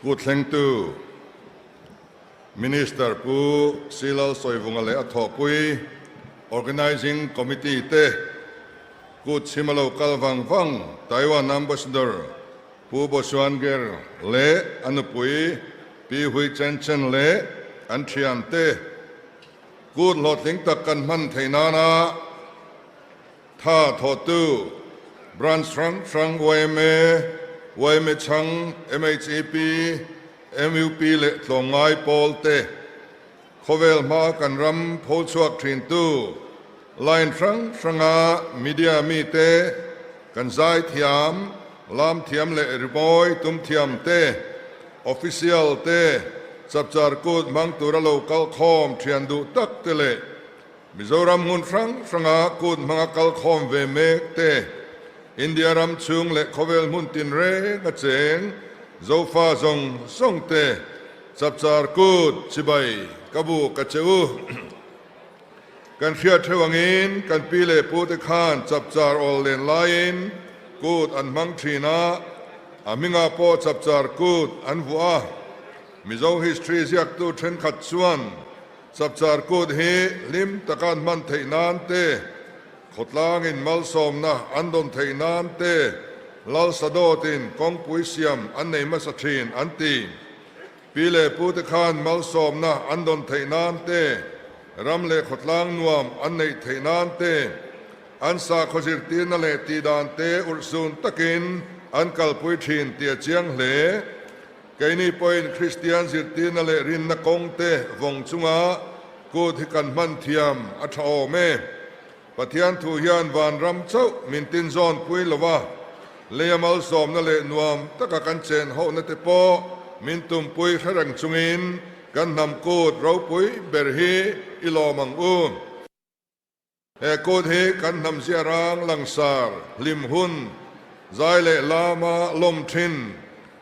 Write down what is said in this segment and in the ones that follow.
Kut thlengtu Minister Pu Silal Sawivunga leh a thawhpui Organising Committee te kut chhim a lo kal vang vang Taiwan Ambassador Pu Bosuan Ger leh a nupui Pi Hui Chen Chen leh an thiante kut hlawhtling tak kan hman theih nana Tha thawhtu Branch hrang hrang yma, yma chhang, MHEP, MUP leh tlawmngai pawl te khawvel hma kan ram pho chhuak thintu line hrang hranga media mite kan zai thiam, lam thiam leh rimawi tum thiam te, official te, chapchar kut hmang tura lo kal khawm thian duh tak te leh Mizoram hmun hrang hranga kut hmanga kal khawm ve mek te, India ram chhung leh khawvel hmun tinreng a cheng Zofa zawng zawng te, Chapchar kut chibai ka bu ka che u. Kan hriat theuh angin kan pi leh pu te khan Chapchar awl len laiin kut an hmang thin a, a hmingah pawh Chapchar kut an vuah a. Mizo history ziaktu thenkhat chuan Chapchar kut hi hlim taka an hman theih nan te, khawtlangin malsawmna an dawn theih nan te, Lal Sadawtin kawngpui siam an nei hmasa thin an ti. Pi leh pu te khan malsawmna an dawn theih nan te, ram leh khawtlang nuam an neih theih nan te, an sakhaw zirtirna leh tihdan te urhsun takin an kalpui thin tih a chiang hle. Keini pawhin Kristian zirtirna leh rinna kawngte vawng chunga kut hi kan hman thiam a tha awm e. Pathian thu hian vanram chauh min tinzawn pui lo a, leia malsawmna leh nuam taka kan chen hohna te pawh min tumpui hre reng chungin kan hnam kut ropui ber hi i lawm ang u. He kut hi kan hnam ziarang langsar hlim hun, zai leh lama lawm thin,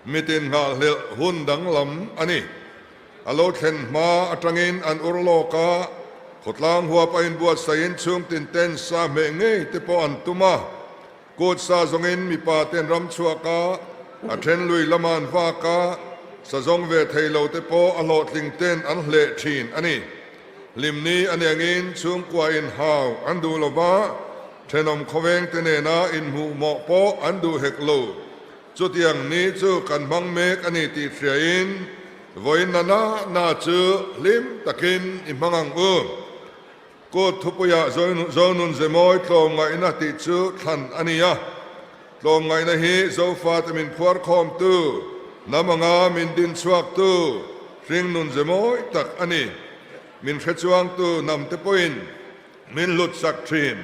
mitin nghahhlelh hun danglam a ni. A lo thlen hma atangin an ur lawk a, khawtlang huap a inbuatsaihin chhungtin ten sa hmeh ngei te pawh an tum a. Kut sa zawngin mipa ten ram chhuak a, a then lui lama an vak a, sa zawng ve thei lo te pawh a hlawhtling ten an hleh thin a ni. Hlimni a niangin chhungkua inhau an duh lo va, thenawm khawvengte nena inhmuhmawh pawh an duh hek lo. Chutiang ni chu kan hmang mek a ni tih hriain vawiin na na na chu hlim takin i hmang ang u. Kut thupuiah Zonun Zemawi tlawmngaihna tih chu thlan a ni a. Tlawmngaihna hi Zofate min phuarkhawmtu, hnam anga min dinchhuaktu, hringnun ze mawi tak a ni. Min hrechuangtu hnamte pawhin min hlutsak thin.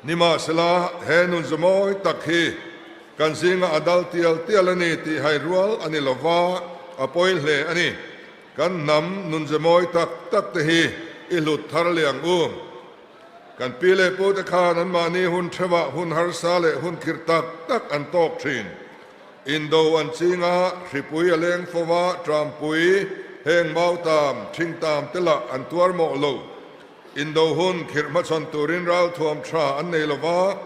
Nimahsela, he nun ze mawi tak hi kan zinga a dal tial tial a ni tih hai rual a ni lova, a pawi hle a ni. Kan hnam nun ze mawi tak tak te hi i hlut thar leh ang u. Kan pi leh pute khan anmahni hun theuhah hun harsa leh hun khirh tak tak an tawk thin. Indo an ching a, hripui a leng fo a, trampui, heng mautam, thingtam te lah an tuar mawh lo. Indo hun khirh hmachhawn turin ralthuam tha an nei lo va,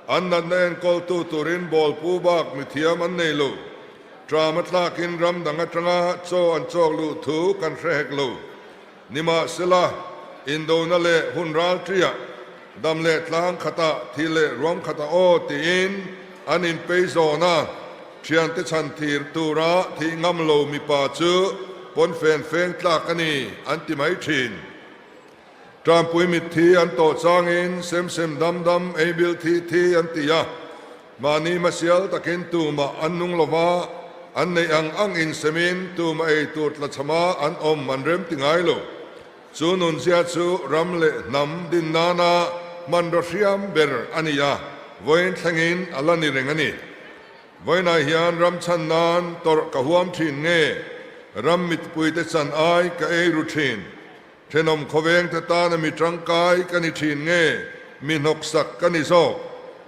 an natna enkawltu turin bawlpu bak mithiam an nei lo. Tram a tlakin ram dang atanga chaw an chawk luh thu kan hre hek lo. Nimahsela, indona leh hun ralṭiah, dam leh tlang khatah, thi leh ruam khatah aw tiin an inpei zawn a, ṭhiante chhan thir tura thih ngam lo mipa chu pawnfen feng tlak a ni an ti mai ṭhin. Ṭampui mitthi an tawh changin sem sem dam dam ei bil thi thi an ti a, Mahni hmasial takin tumah an nung lo va, an neih ang ang insemin tumah ei tur tlachhama an awm an rem ti ngai lo. Chu nunzia chu ram leh hnam din nana hmanraw hriam ber a ni a, vawiin thlengin a la ni reng a ni. Vawiinah hian ram chhan nan tawrh ka huam thin nge, ram mitpuite chan ai ka ei ru thin. Thenawm khawvengte tana mi tangkai ka ni thin nge, mi hnawksak ka ni zawk?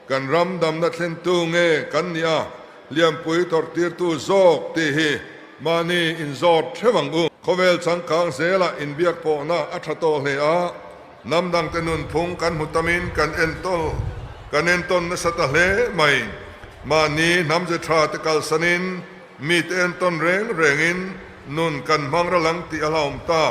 Kan ram damna thlentu nge kan nih a, hliampui tawrhtirtu zawk tih hi mahni inzawt theuh ang u. Khawvel changkang zelah inbiak pawhna a tha tawh hle a, hnam dangte nunphung kan hmu tamin kan entawl kan entawn nasa ta hle mai. Mahni hnamze tha te kalsanin. mite entawn reng rengin nun kan hmang ral ang tih a hlauhawm ta.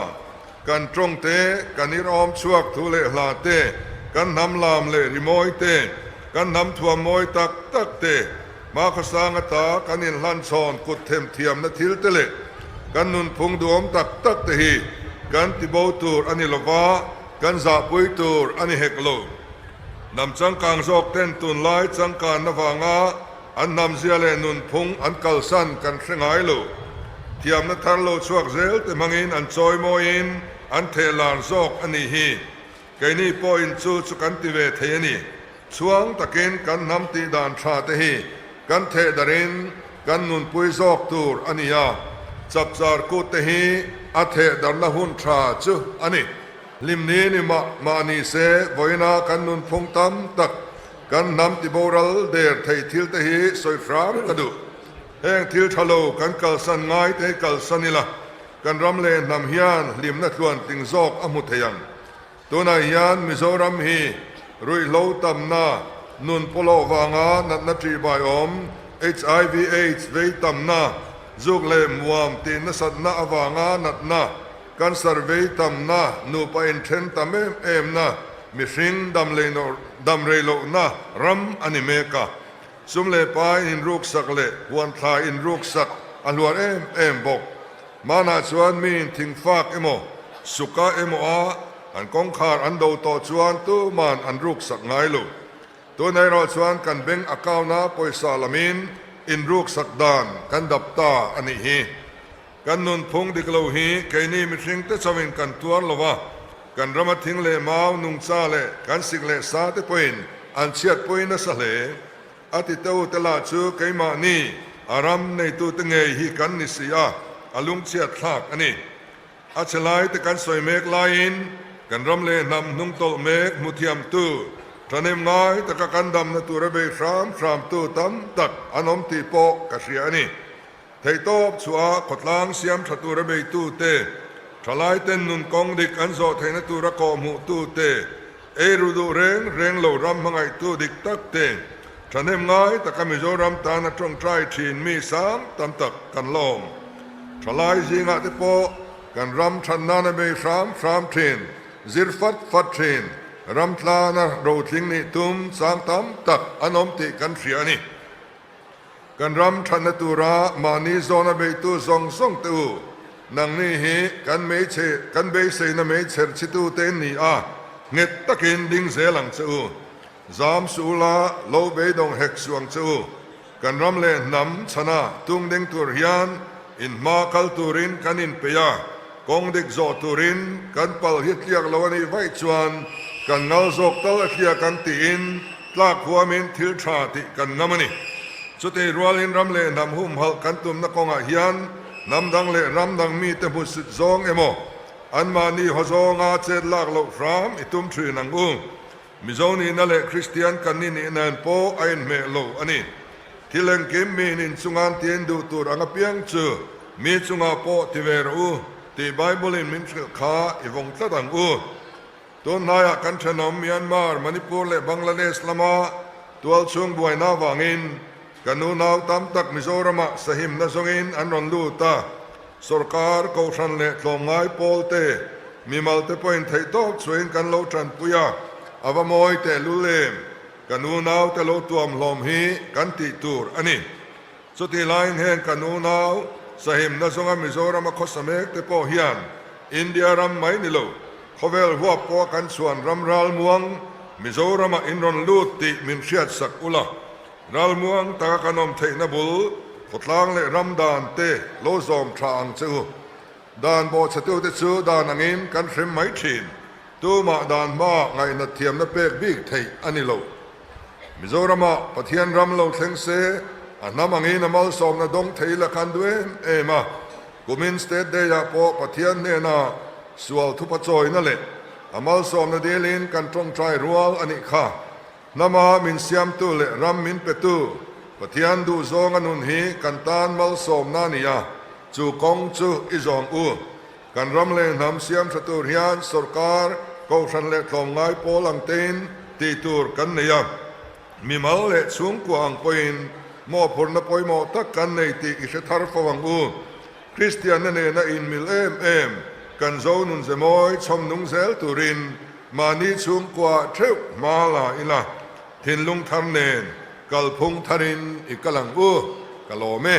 Kan tawng te, kan irhawm chhuak thu leh hla te, kan hnam lam leh rimawi te, kan hnam thuam mawi tak tak te, hmakhawsang ata kan inhlanchhawn kut themthiamna thil te leh kan nunphung duhawm tak tak te hi kan tibo tur a ni lova, kan zahpui tur a ni hek lo. Hnam changkang zawk ten tunlai changkanna vanga an hnamzia leh nunphung an kalsan kan hre ngai lo. Thiamna thar lo chhuak zel te hmangin an chawi mawiin an theh lar zawk a nih hi. Keini pawhin chu chu kan ti ve thei a ni. Chhuang takin kan hnam tih dan tha te hi kan theh darin kan nunpui zawk tur a ni a, chapchar kut te hi a theh darna hun tha chu a ni. Hlimni ni mah mah ni se, vawiina kan nunphung tam tak, kan hnam tiboral der thei thil te hi sawi hram ka duh. Heng thil tha lo kan kalsan ngai te hi kalsan ila, kan ram leh hnam hian hlimna tluan tling zawk a hmu thei ang. Tunah hian Mizoram hi ruihhlo tamna, nun pawlawh vanga natna ṭihbai awm, HIV aids vei tamna, zuk leh muam tih nasatna avanga natna, Cancer vei tamna, nupa inthen tam em emna, mihring dam rei lohna ram a ni mek a. Sum leh pai inruksak leh huanthla inruksak a hluar em em bawk. Hmanah chuan miin thingfak emaw, suka emaw a an kawngkhar an do tawh chuan tuman an ruksak ngai lo. Tunah erawh chuan kan bank account-a pawisa lamin inruksak dan kan dap ta a nih hi. Kan nunphung dik lo hi keini mihring te chauhin kan tuar lo a, kan rama thing leh mau, nungcha leh kan sik leh sa te pawhin an chhiatpui nasa hle. A ti teu te lah chu keimahni a ram neitute ngei hi kan ni si a, a lungchhiat thlak a ni. A chhe lai te kan sawi mek laiin kan ram leh hnam hnungtawlh mek hmu thiamtu, thahnem ngai taka kan damna tura bei hram hramtu tam tak an awm tih pawh ka hria a ni. Theihtawp chhuah khawtlang siam tha tura beitute, thalaiten nun kawng dik an zawh theihna tura kawhhmuhtute, ei ru duh reng reng lo ram hmangaihtu dik tak te, thahnem ngai taka Mizoram tana tawngtai thin mi sang tam tak kan la awm. Thalai zingah te pawh kan ram than nana bei hram hram thin, zir fat fat thin, ram tlana rotling nih tum chang tam tak an awm tih kan hria a ni. Kan ram thatna tura mahni zawna beitu zawng zawng te u, nangni hi kan meichhe kan beiseina meichher chhitu te in ni a, nghet takin ding zel ang che u. Zam suh ula, lo beidawng hek suh ang che u. Kan ram leh hnam chhana tung ding tur hian in hma kal turin kan inpeih a, kawng dik zawh turin kan pal hi tliak lo a nih vaih chuan kan ngal zawk tal a tliak ang tiin Tlak huamin thil tha tih kan ngam a ni. Chutei rualin ram leh hnam humhalh kan tumna kawngah hian hnam dang leh ram dang mite hmusit zawng emaw, anmahni haw zawnga chet lak loh hram i tum thin ang u. Mizo nihna leh Kristian kan ni nih nen pawh a inhmeh lo a ni. Thil engkim miin inchungan tiin duh tur ang apiang chu mi chungah pawh ti ve rawh u tih Bible-in min hrilh kha i vawng tlat ang u. Tun hnaiah kan thenawm Myanmar, Manipur leh Bangladesh lama tualchhung buaina avangin kan unau tam tak Mizoramah sahimna zawngin an rawn lut a, sorkar, kohhran leh tlawmngai pawlte, mimalte pawhin theihtawp chhuahin kan lo tanpui a, a va mawi tehlul em? Kan unaute lo tuam hlawm hi kan tih tur a ni. Chutih laiin heng kan unau sahimna zawnga Mizorama khawsa mek te pawh hian India ram mai ni lo, khawvel huap pawh kan chhuan ram ralmuang Mizoramah in rawn lut tih min hriatsak ula, ralmuang taka kan awm theihna bul khawtlang leh ram dan te lo zawm tha ang che u. Dan bawhchhetute chu dan angin kan hrem mai thin, tumah dan hmaah ngaihnat thiamna pek bik theih a ni lo. Mizoramah Pathian ram lo thleng se, a hnam angin a malsawmna dawng thei la khan duh em em a. Kumin State Day-ah pawh Pathian hnena sual thupa chawina leh a malsawmna dilin kan tawngtai rual a nih kha. Hnama min siamtu leh ram min petu Pathian duhzawnga nun hi kan tan malsawmna a ni a, chu kawng chu i zawng u. Kan ram leh hnam siam tha tur hian sorkar, kohhran leh tlawmngai pawl ang tein tih tur kan nei a, mimal leh chhungkua ang pawhin. Mawhphurhna pawimawh tak kan nei tih i hre thar fo ang u. Kristianna nena inmil em em kan zo nun ze mawi chhawm nung zel turin mahni chhungkua theuh hma la ila, thinlung thar nen kalphung tharin i kal ang u. Ka lawm e.